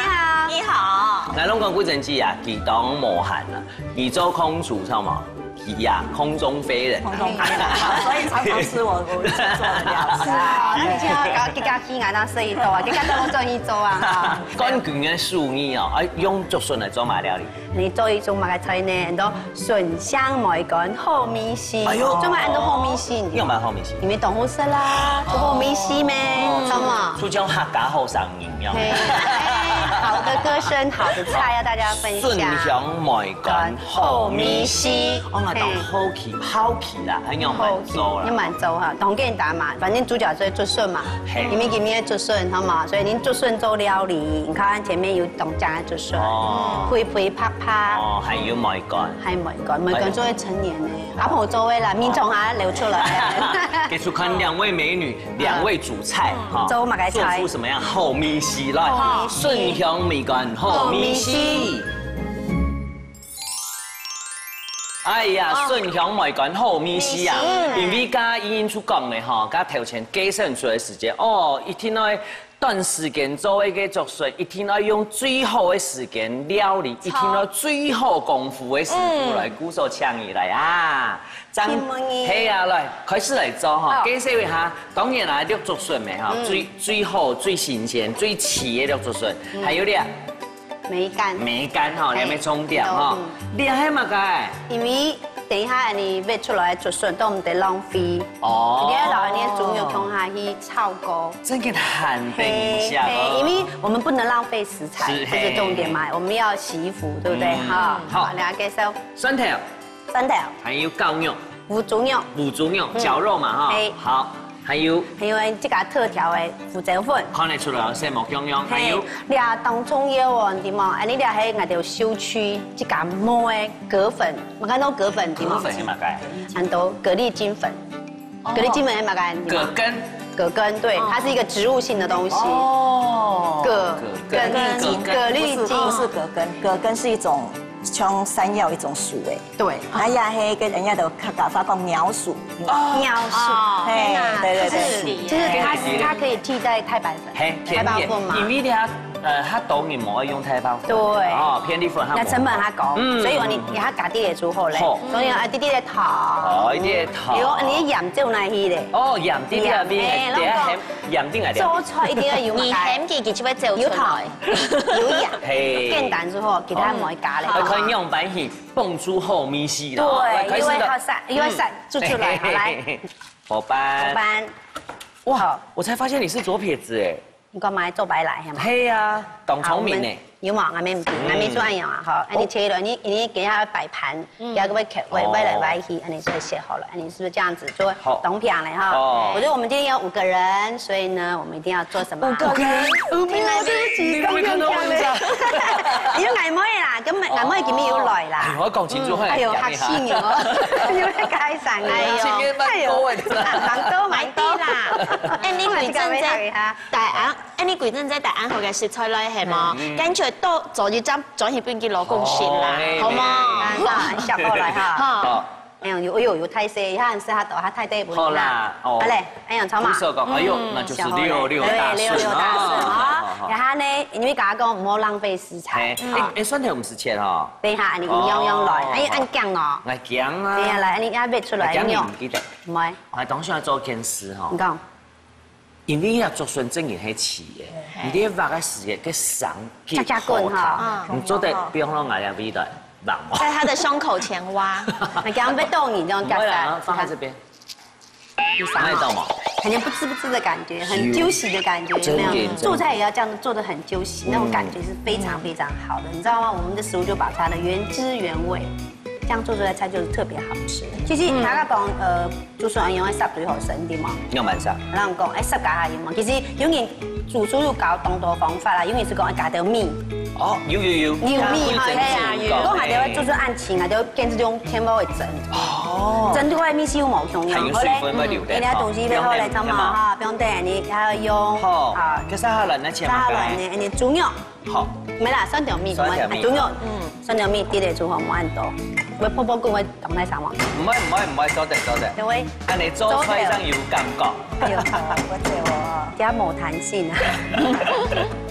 好。你好。來，攏講桂珍姐啊，佢當無閒啊，佢做空廚，知道嗎？佢呀，空中飛人。空中飛人，所以常常吃我，我做的料理。是啊，那你今天要搞，給他聽啊，那生意多啊，給他多賺一周啊，哈。關鍵个手藝哦，哎，用竹筍來做麼个料理？ 你做一種麼个菜呢？很多筍香梅乾好味緒。哎喲，做麼个安到好味緒？你有買好味緒？因為當好食啦，就好味緒咩，哦。知道嗎？就像客家好聲音一樣。嘿，哎，好的歌聲，好的菜要大家分享。筍香梅乾好味緒，我感覺好奇，好奇啦，還有滿足啦。有滿足哈，當簡單嘛，反正主角就係竹筍嘛，嘿。因為今日竹筍，好嗎？所以你竹筍做料理，你看前面有當靚个竹筍。 筍，哦。肥肥白白。哦，還有梅乾。還有梅乾，梅乾做得陳年呢。阿婆做个啦，面孔啊流出來。給出看兩位美女，兩位主菜，嗯。哈，做麼个菜？做出什麼樣好味緒來？好味緒。筍香梅乾好味緒。好味緒。哎呀，哦。筍香梅乾好味緒啊！味緒。因為剛剛英英出講个哈，剛剛頭前介紹出來个時間，哦，一定愛 短時間做一個竹筍，一定愛用最好个時間料理，一定愛最好功夫个師傅來，嗯。鼓手請佢來啊！這樣，請問你。係啊，來，開始來做哈，好。介紹一下。當然啦，綠竹筍个哈，嗯。最，最好、最新鮮、最齊个綠竹筍，嗯。還有咧， 梅乾。梅乾吼，梅，你還沒沖掉吼。嗯。你還有麼个？因為等一下你挖出來个竹筍都毋得浪費。哦。你愛摎你个豬肉共下去炒過。真个很等一下哦。嘿，嘿，因為我們不能浪費食材，是，這是重點嘛，嘿。我們要惜福，對不對？嗯。哈，好。好，來介紹。蒜頭。 蒜頭。還有絞肉。烏豬肉。烏豬肉，嗯。絞肉嘛，哈。嘿。好，還有。還有這個特調个胡椒粉。看得出來哦，色目香香。還有。嘿，這當重要哦，你知無？恁呢這係𠊎兜秀區自家磨个葛粉，麼个安到葛粉，你知無？葛粉係麼个？安到葛粒精粉。哦。葛粒精粉係麼个？你知無？葛根。葛根，對，哦。它是一個植物性的東西。哦。葛根，葛根，葛粒精，葛粒精。不是，不是葛根，葛根是一種像山藥一種屬欸。 對。哎呀，嘿，跟人家的客家話講鳥鼠。哦。鳥鼠，哦，嘿，天哪，對，對，對。就是，就是它，它可以替代太白粉，嘿，太白粉嘛。甜點，因為它呃，較多人無愛用大白粉。對。哦，片栗粉較無。那成本較高，嗯。所以講你給它加滴仔就好咧。好。所以啊，滴滴仔糖。哦，一滴仔糖。有，你鹽就拿去咧。哦，鹽滴滴仔，鹽，哎，等下鹹，攏講鹽滴仔。做菜一定要有嘛。你鹹佢，佢就會走出來。有糖，有鹽，嘿。簡單就好，其他毋愛加咧。哦。愛看樣板去蹦出好味緒啦。對，開始了。因為它散，因為散就出來，嗯。好，來。嘿嘿嘿。伙伴。伙伴。哇，好。我才發現你是左撇子哎。 你幹嘛做白來，係嘛？係啊，當聰明呢。好，我們有嘛？𠊎們，嗯。𠊎們做恁樣啊，好，恁樣切落，你，你給它擺盤，嗯。給它會，會，哦。歪來歪去，恁樣就切好了，恁樣是不是這樣子就會好。當平了哈？哦。我覺得我們今天有五個人，所以呢，我們一定要做什麼？五個人？五個人？對不起，你有沒有看到我們家？因為𠊎妹啦，根本，哦。𠊎妹今天有來啦。哎，我講清楚，嗯。哎呦，嚇死人哦！你會開傘啊！哎呦，前面蠻高的。哎呦，蠻高，蠻高啦。哎，你鬼真真，大安 哎，你鬼真在大安好个食材來係無？嗯，嗯。跟住都做一張轉去分佢老公食啦，哦，好無？嘿，嘿，嘿。啊，笑過來哈。哈。好。哎呦，有，哎呦，有大細，佢很適合到，佢大細分啦。好啦，哦。好嘞，哎呦，超嘛。不錯講，哎呦，嗯。那就是六六大順。對，六六大順啊。好，好，好。然後呢，因為剛剛講毋好浪費食材，嘿，哈。哎，哎，蒜頭毋使切哈。等一下，你樣樣來，哦。哎，恁薑哦。來薑啊。等一下來，你要別出來，來薑你用。你毋記得。毋會。我當時要做件事哈。你講。 因為這竹筍正經係刺个，嘿。你在挖个時節，該生結結棍哈。嗯。你做得不用讓俺家味道忘哦。在他的胸口前挖。那這樣被凍你這樣夾在。不會啦，放在這邊。有啥？看得到嗎？很像不滋不滋的感覺，很 juicy 的感覺，有沒有？真的，真的。做菜也要這樣做得很 juicy，那種感覺是非常非常好的，你知道嗎？我們的食物就保持它的原汁原味，這樣做出來的菜就是特別好吃。其實大家講，呃， 就算用个煠水好食，對無？用蠻煠。人講，哎，煠加下油嘛。其實有人煮熟有搞當多方法啦，有人是講愛加點米。哦，有有有。有米哈，加點米，嘿啊，有。講下就就是按情啊，就跟這種天貓會蒸。哦。蒸出來米是有無共樣，還有水分會留在，好嘞。嗯，人家東西背後來裝嘛哈，不用等，你還要用，好，啊，可是它冷的切嘛，它冷的，你豬肉。 好。沒啦，蒜頭米，蒜頭米，啊，豬肉，嗯。蒜頭米滴咧就好，毋好恁多。會泡泡滾會擋在啥嘛？毋會，毋會，毋會，做得，做得。對。恁樣做菜上有感覺。哎呦，我知哦。比較無彈性啊。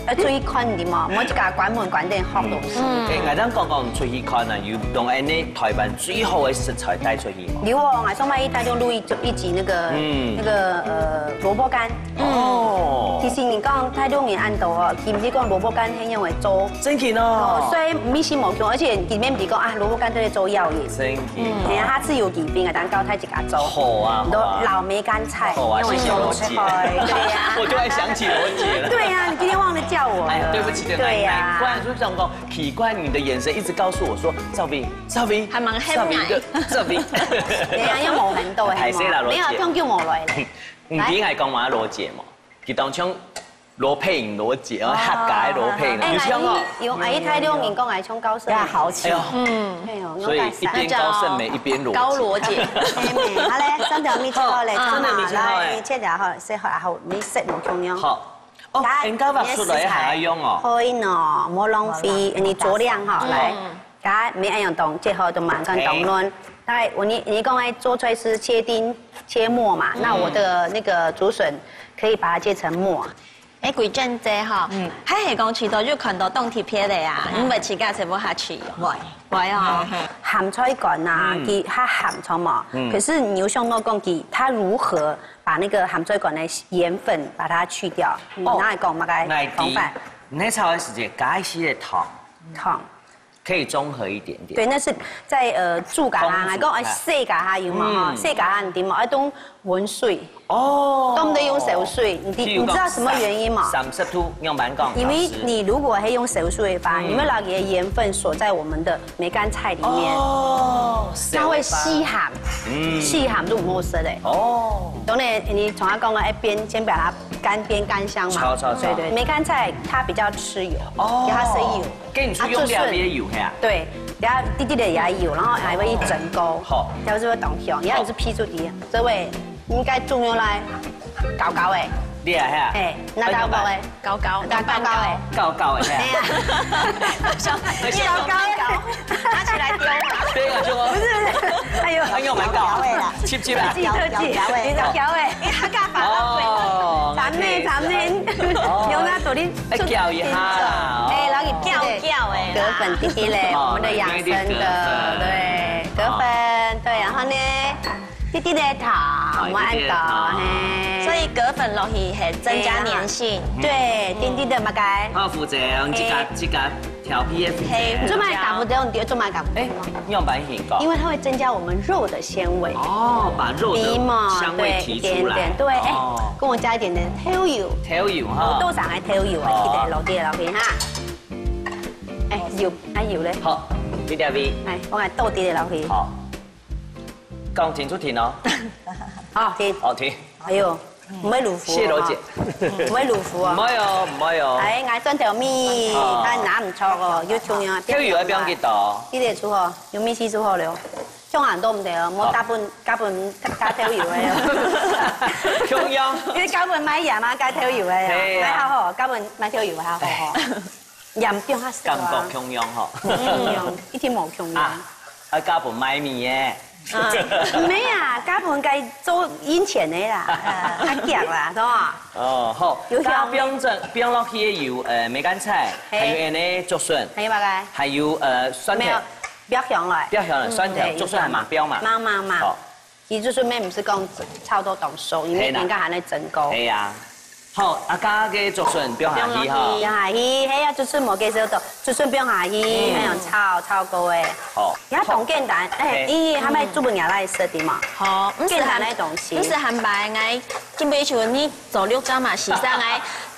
要注意看你嘛，莫去給它關門關店好東西。嗯。哎，𠊎這樣講講出去看啊，有用恁樣台灣最好的食材帶出去嗎？有哦，𠊎上擺去台中錄一，一集那個，嗯。那個，呃，蘿蔔乾。 哦。其實你講台中人恁多哦，佢毋係講蘿蔔乾係用來做，真緊哦。哦，所以毋係無共，而且裡面毋係講啊，蘿蔔乾都在做藥業。真緊哦。哎呀，下次有機會啊，咱教大家做。好啊，你都好啊。老梅乾菜，好啊，用來做菜，謝謝羅姐。對呀。我突然想起羅姐了。對呀，你今天忘了叫我了。哎呀，對不起，對不起，對呀。難怪，所以想說，奇怪，你的眼神一直告訴我說，趙薇，趙薇，還蠻黑的。趙薇，趙薇。對呀，要抹很多，哎，謝啦，羅姐。沒有，不用給我抹了。 你知𠊎講麼个羅姐無？佢當像羅佩穎羅姐，哦，客家个羅佩穎，哎，有像哦。有，哎，大陸人講𠊎像高勝美。呀，好像。哎喲，嗯。哎喲，所以一邊高勝美一邊羅姐。高羅姐。哎，好嘞，蒜頭米切好嘞，好，蒜頭米切好嘞。來，切好，切好，好，你色無共樣。好。哦，來，人家挖出來還愛用哦。可以呢，莫浪費，你酌量哈，來。嗯。 大家每樣東切好都蠻看當論。嘿。大概我你你講愛做出來是切丁切末嘛，嗯。那我的那個竹筍可以把它切成末。哎，鬼正姐哈，嗯。還係講試著就看著當特別个啊，嗯。因為自家食毋下去哦。會。會哦。嗯。鹹菜乾啊，嗯。佢較鹹著嘛，嗯。可是你有想到講佢，它如何把那個鹹菜乾的鹽分把它去掉？你哦，拿來講麼个方法？你炒个時節加一些糖。糖。 可以中和一點點。對，那是在，呃，煮个哈，中和，還講，哎，哎。洗个哈，有嘛哈？嗯。洗个哈，你知嘛？哎，當溫水。哦。都毋得用燒水，你知，譬如講你知道什麼原因嗎？三，三十度，用蠻講，因為你如果還用燒水的話，嗯。你會把你的鹽分鎖在我們的梅乾菜裡面。哦，它會吸鹹，嗯。吸鹹就毋好食嘞。哦。當然，你從它剛剛一邊先把它乾邊乾香嘛。炒，炒，炒。對，對，梅乾菜它比較吃油，哦。給它吸油。 跟你去用料也有嘿啊。對，然後滴滴仔也有，然後還會去蒸鍋，好。然後就會當香，然後你就劈出去，這位應該重要來搞搞欸。你啊嘿啊。嘿，那搞搞欸，搞搞，那搞搞欸。搞搞欸嘿啊。哎呀，想，你搞搞搞，拿起來丟嘛。對啊，就不是不是，哎呦，哎呦，蠻搞，搞搞欸啦，切切啦，自己特技，搞搞欸，你搞搞欸，哎，他幹嘛？哦，咱妹咱妹。哦。用那多的愛攪一下啦，哦。哎，然後你攪攪哎啦。葛粉滴滴嘞，哦，我們的養生的，對，葛粉，對，然後呢，滴滴的糖，哦，我們按到，滴滴的糖。嘿。所以葛粉落去係增加黏性。對，滴滴的嘛該。泡芙仔，用自家，嘿。自家調皮的friend。嘿。做麼个搞不得，你覺得做麼个搞不得？哎，樣板型个。因為它會增加我們肉的纖維。哦，把肉的皮嘛，香味提出來。對，一點點，對，哎，哦。跟我加一點點豆油。豆油哈。我都想愛豆油啊，哦。記得落去，落去哈。哎，油，哎，油嘞。好，你這位。哎，我愛倒滴滴落去。好。講清楚聽哦。好，停。好，停。哎呦。 毋會入伏哦，謝羅姐。哈。毋會入伏哦。毋會哦，毋會哦。哎，𠊎蒜頭米，哦。佢拿毋著哦，有重要。豆油愛放幾多？記得煮好，有米絲煮好了。香港都毋得哦，莫加分，加分加豆油个哦。香港。因為加分買鹽啊，加豆油个哦，係啊。買好好，加分買豆油還好吼。鹽放較少啊。感覺香港吼。嗯，一定無香港。啊，愛加分買米个。 啊，毋係啊，加分該做引錢个啦，啊，較強啦，是吧？哦，好，有香味。加放進，放落去个有，呃，梅干菜，嘿。還有恁呢竹筍，還有麼个？還有，呃，蒜頭。沒有，不要香了。不要香了，嗯，蒜頭，對，竹筍還蠻標嘛。蠻，蠻，蠻。好。其實竹筍乜毋係講炒到當熟，因為係啦。人家還在蒸過。係啊。 好，啊，加个竹筍放下去哈。放下去，係啊，就係無介紹到，竹筍放下去，嗯。還有炒，炒過个。好。也當簡單，哎，嘿。咦，還蠻煮分人來食个嘛。好，毋係簡單个東西。毋係還白，𠊎今晡日你做六張嘛，時常𠊎，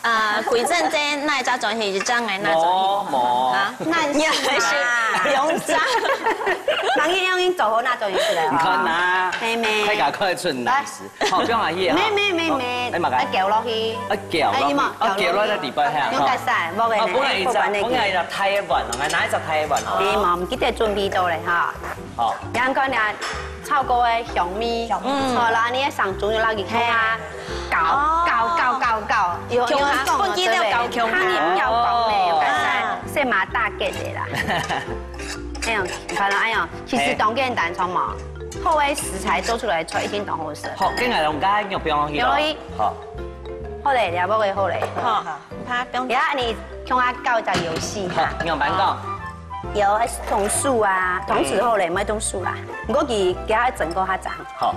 呃，歸陣間那一隻轉去，一隻𠊎那轉去。無，無。啊？那你也是兩張。人已經做好那轉去了。你看吶，妹妹。快點，快出來。來。 好，放下去啊。沒，沒，沒，沒，哦，哎，麼个？愛攪落去。愛攪落去。哎，你嘛，啊，攪落去。攪落去底背哈，用該碗，無个呢，哦，本來一隻，不管那個。本來一隻大个碗哦，來拿一隻大个碗哦。你嘛，毋記得準備到咧哈。好。然後呢，炒過个香味，香味。嗯。好了，你个上中藥落去，看啊，搞，哦。搞，搞，搞，搞，有，有人講哦，不記得搞，對不對？香味。他你不要搞嘞，有該碗，哦。係嘛，大个的啦。哎呀，你看了，哎呀，其實當簡單，哎。知道嗎？ 好个食材做出來出一定當好食。好，跟𠊎用該肉放落去咯。放落去。好。好咧，了無个好咧。好，好。怕放。等下你共下搞一隻遊戲哈。好，你用慢講。有，同時啊，同時好咧，毋愛同時啦。毋過佢，佢還整個較長。好。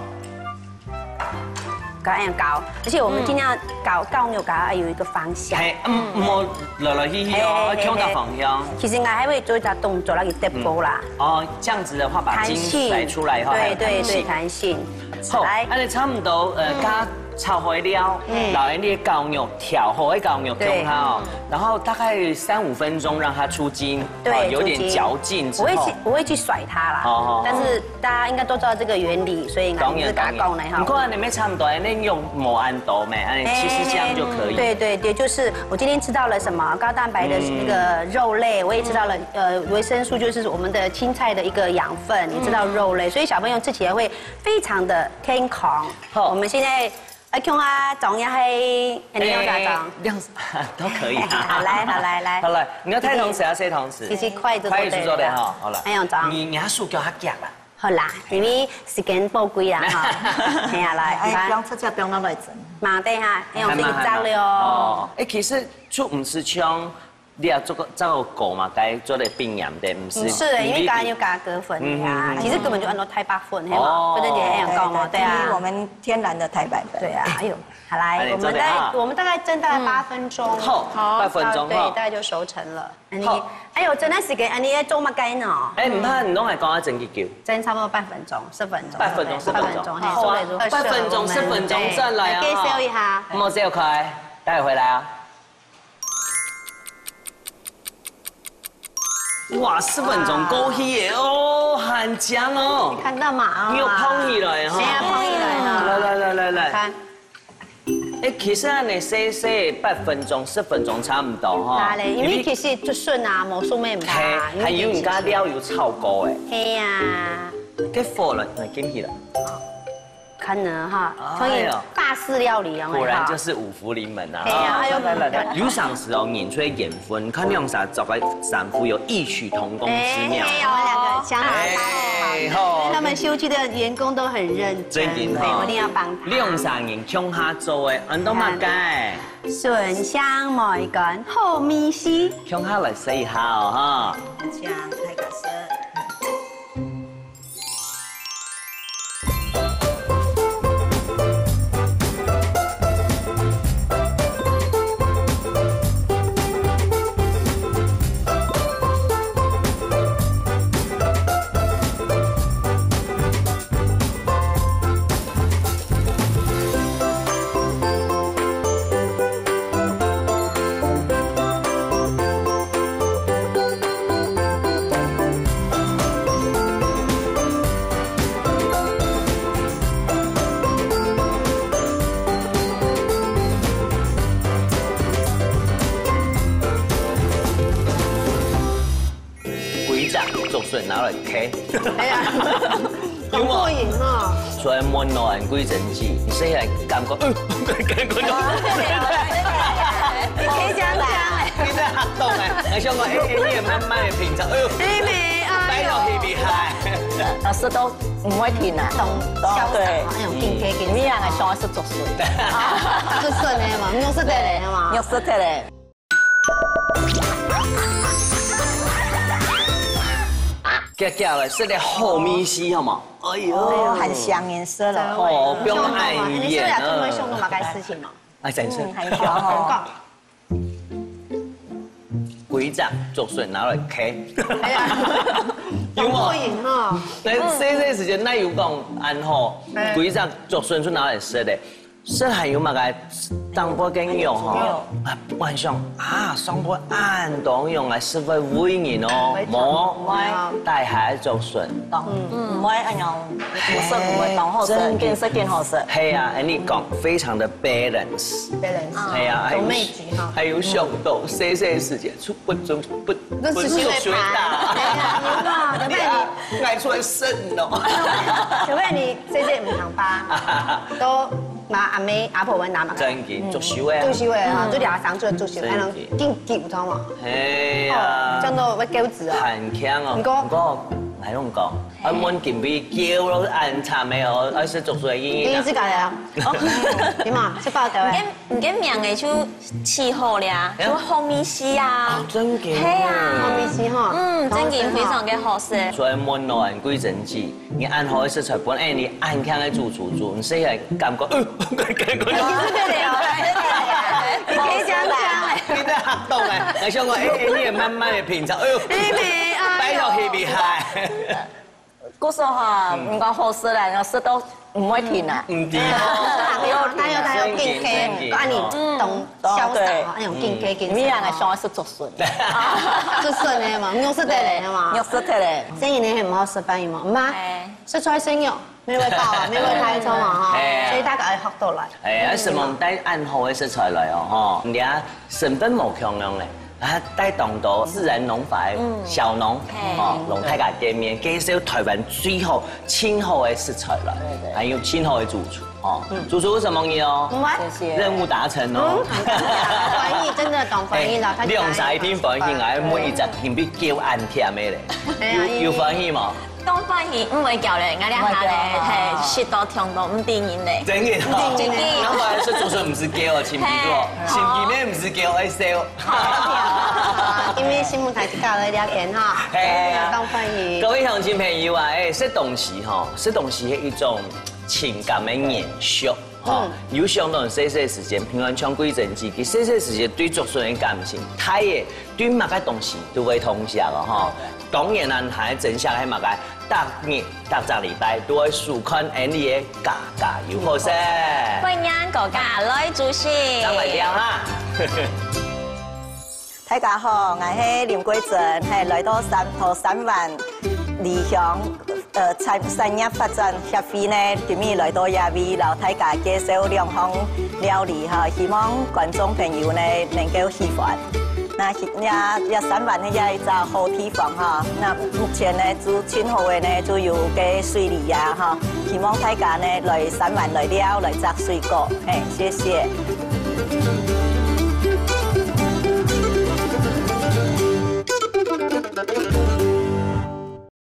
該恁樣搞，而且我們盡量搞，搞肉搞愛有一個方向。嘿，嗯，莫來來去去哦，嘿，嘿，嘿，要看到方向。其實𠊎還會做一隻動作，那個step goal啦。哦，這樣子的話，把筋彈性。甩出來以後，還有彈性。對，對，對，彈性。好，來。恁樣差不多，呃，嗯。加炒好料，嗯。然後你的絞肉調好个絞肉對。放下哦，嗯。然後大概三五分鐘讓它出筋，對，哦，有點嚼勁之後。出筋。我會去，我會去甩它啦，好，好，好。但是 大家應該都知道這個原理，所以𠊎就自家講了哈。當然，當然。毋過恁樣乜差不多，恁樣用無恁多咩，恁樣其實這樣就可以。嘿，嘿，嘿，對，對，對，就是我今天吃到了什麼高蛋白的那個肉類，嗯。我也吃到了，呃，維生素，就是我們的青菜的一個養分，也吃到肉類，嗯。所以小朋友吃起來會非常的健康。好。我們現在 哎，共下裝也係，恁樣用啥裝？哎，這樣子，都可以啊。好，來，好，來，來。好，來，你要大湯匙還是細湯匙？其實筷子都可以啦。筷子做得哈，好了。哎，用裝。你，你要手腳較遽啦。好啦，因為時間寶貴啦，哈。哎呀，來，哎，你看。不用直接放到內層。嘛，等一下，哎，用這個炸了哦。哦，哎，其實就毋係像 你也做過，做過嘛，該做得冰鹽的，毋係嘛？毋係的，因為剛剛有加葛粉的啊，嗯，嗯，嗯。其實根本就安到太白粉，嘿嘛，哦。不能直接恁樣講嘛，對啊。對，因為我們天然的太白粉。對啊，哎呦，好來，哎，我們大概，做得啊。我們大概蒸大概八分鐘。好，好。八分鐘，對，好。大概就熟成了。好。哎呦，蒸个時間，恁樣做麼个呢？哎，毋怕，你攏還講要蒸幾久？蒸差不多八分鐘，十分鐘。八分鐘，十分鐘。八分鐘，嘿，好啊，十分鐘，八分鐘，十分鐘，對，再來啊。來介紹一下。莫走開，待會回來啊。 哇，十分鐘過去耶，哦，很強哦。你看到嗎？你有膨起來哈。現在膨起來了。來，來，來，來，來。看。哎，其實恁樣細細八分鐘、十分鐘差不多哈。哪裡？因為其實竹筍啊，無熟乜毋怕啊，嘿，還有人家料有炒過哎。嘿呀。該火了，來，緊起來。 看呢哈，哎呀。可以法式料理哦，果然就是五福臨門啊。哎呀，哎呦。來，來，來，有常時哦，研究鹽分，看你用啥做个衫褲有異曲同工之妙。哎，哎，我們兩個想法差不多。哎，好，那麼秀枝的員工都很認真，真的哈。對，我一定要幫他。兩儕人共下做个，安到麼个？蒜香梅乾好味緒。共下來試一下哦，哈。香，大家試。 歸隻竹筍拿來嗑。哎呀，有無？當過癮哈。所以問老人歸真子，你細漢感覺，呃，感覺到，你可以這樣講哎。你在學懂哎，我想講，哎，哎，你也慢慢的品嘗，哎呦，哎，沒，哎呦。擺落去厲害。老師都毋會停啊。懂，對，瀟灑哦，哎呦，緊嗑緊嗑。你兩個想要食竹筍。竹筍的嘛，肉食的嘞嘛。肉食的嘞。 遽遽來，食个好味緒，好無？哎呦，哦，很香，顏色了。哦，不用礙眼啊。你是要做麼个事情嘛？哎，真是。嗯，很香哦。歸隻竹筍拿來嗑。哎呀，有無？當過癮哈。那細細時節，哪有講恁好，嗯。歸隻竹筍就拿來食的。 細漢有麼个長輩个肉吼，啊，晚上啊，上輩恁多肉來食會穢人哦，無，毋會。帶下竹筍。嗯，毋會恁樣，毋食毋會當好食，真緊食緊好食。係啊，恁樣講非常的balance。Balance。係啊，還有，有味緒哈。還有想到細細時節，出不中不，不是學打。哎呀，有嘛，對不對？你愛出來勝哦。除非你細細毋通吧，都 嘛，阿姆、阿婆會拿嘛。真緊，竹修个啊。竹修个啊，嗯。竹條生出來竹修，真緊。還能緊救，知道嗎？係啊。哦，真的會救子哦。很強哦。毋過，毋過，𠊎同你講，愛問今晡日救咯，恁慘个哦，愛食竹修个原因啊。第一次感覺啊。哦，你嘛，食飽个。你个，你个名个就起好了啊，哎呀。就好味緒啊。啊，真緊。係啊。好味緒哈。嗯，真緊，非常个好食。所以問咯，恁貴真子。 你恁好个食材，本來你恁強个主廚，煮，你細漢感覺，呃，感覺，你可以這樣講欸。你在學懂欸，𠊎想講，欸，欸，你也慢慢的品嘗，哎呦，哎，哎呦。擺落去厲害。故所哈，嗯。毋講好食啦，食到毋會停啊。毋停。哎呀，哎呦，哎呦，緊嗑，真緊，真緊。啊，你懂瀟灑哦，哎呦，緊嗑，緊嗑。你兩個想要食竹筍。竹筍个嘛，肉食个嘛。肉食个。生意呢，很毋好食飯，有無？毋怕。哎。 食出來生肉，乜會飽啊，乜會太重啊，哈。哎。所以大家愛學到來。哎，啊，什麼帶恁好个食材來哦，吼，你啊，成本無共樣咧，啊，帶當多自然農法个小農，嗯。嘿。哦，同大家見面，介紹台灣最好、盡好个食材來，對，對。還有盡好个主廚，哦。嗯。主廚有什麼你哦？嗯。謝謝。任務達成哦。嗯，很感謝，歡喜，真的當歡喜啦，哎，大家兩儕一定歡喜，哎，每一隻特別叫恁甜个咧，哎呀，有，有歡喜無？ 當歡喜，毋會叫咧，𠊎兩下咧，毋會叫，嘿，食到暢到毋得人咧。真个哦。毋得人咧。難怪說竹筍毋使叫哦，親戚哦，嘿。親戚乜毋使叫，愛笑。啊，因為新舞台自家來聊天哈，嘿啊。當歡喜。各位鄉親朋友啊，欸，食東西吼，食東西係一種情感个延續。 吼，嗯。有想到細細時節，平安像貴真子，佢細細時節對竹筍个感情，大个對麼个東西都會痛惜哦，吼。對，對。當然啦，還真惜係麼个，逐日、逐隻禮拜都會收看𠊎俚个家家有好食。歡迎大家來支持。正來尞哈。 大家好，𠊎係林貴真，係來到三，桃三灣里鄉，呃，產，產業發展協會呢，今日來到這位，摎大家介紹兩項料理哈，希望觀眾朋友呢能夠喜歡。那，這，這三灣呢，也一隻好地方哈，那目前呢，就盡好个呢，就有个水梨呀哈，希望大家呢來三灣來尞，來摘水果，嘿，謝謝。